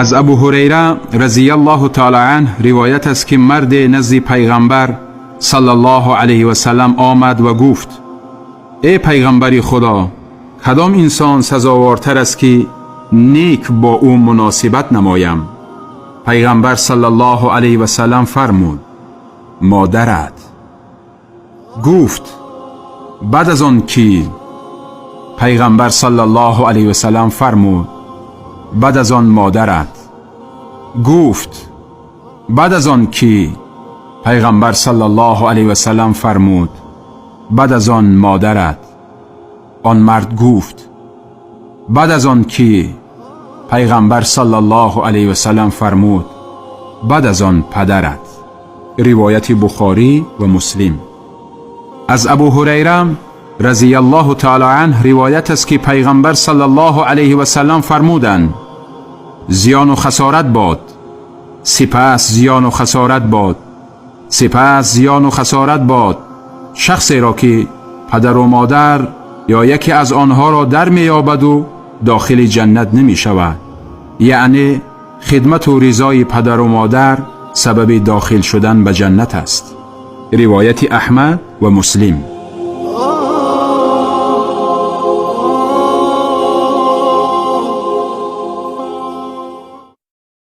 Аз Абу Ҳурайра разияллоҳу таъоло анҳу ривоят аст, ки марде назди Пайғамбар саллаллоҳу алайҳи васаллам омад ва гуфт: «Эй Пайғамбари Худо, кадом инсон сазовортар аст, ки нек бо ӯ муносибат намоям?» Пайғамбар саллаллоҳу алайҳи васаллам фармуд: «Модарат». Гуфт: «Баъд аз он кӣ?» Пайғамбар саллаллоҳу алайҳи васаллам фармуд: «Баъд аз он модарат». Гуфт: «Баъд аз он кӣ?» Пайғамбар саллаллоҳу алайҳи васаллам фармуд: «Баъд аз он модарат». Он мард гуфт: «Баъд аз он кӣ?» Пайғамбар саллаллоҳу алайҳи васаллам фармуд: «Баъд аз он падарат». Ривояти Бухорӣ ва Муслим. Аз Абу Ҳурайра разияллоҳу таъоло анҳу ривоят аст, ки Пайғамбар саллаллоҳу алайҳи васаллам фармуданд: «Зиёну хасорат бод, сипас зиёну хасорат бод, сипас зиёну хасорат бод шахсеро, ки падару модар ё яке аз онҳоро дар меёбаду дохили ҷаннат намешавад». Яъне хидмату ризои падару модар сабаби дохил шудан ба ҷаннат аст. Ривояти Аҳмад ва Муслим.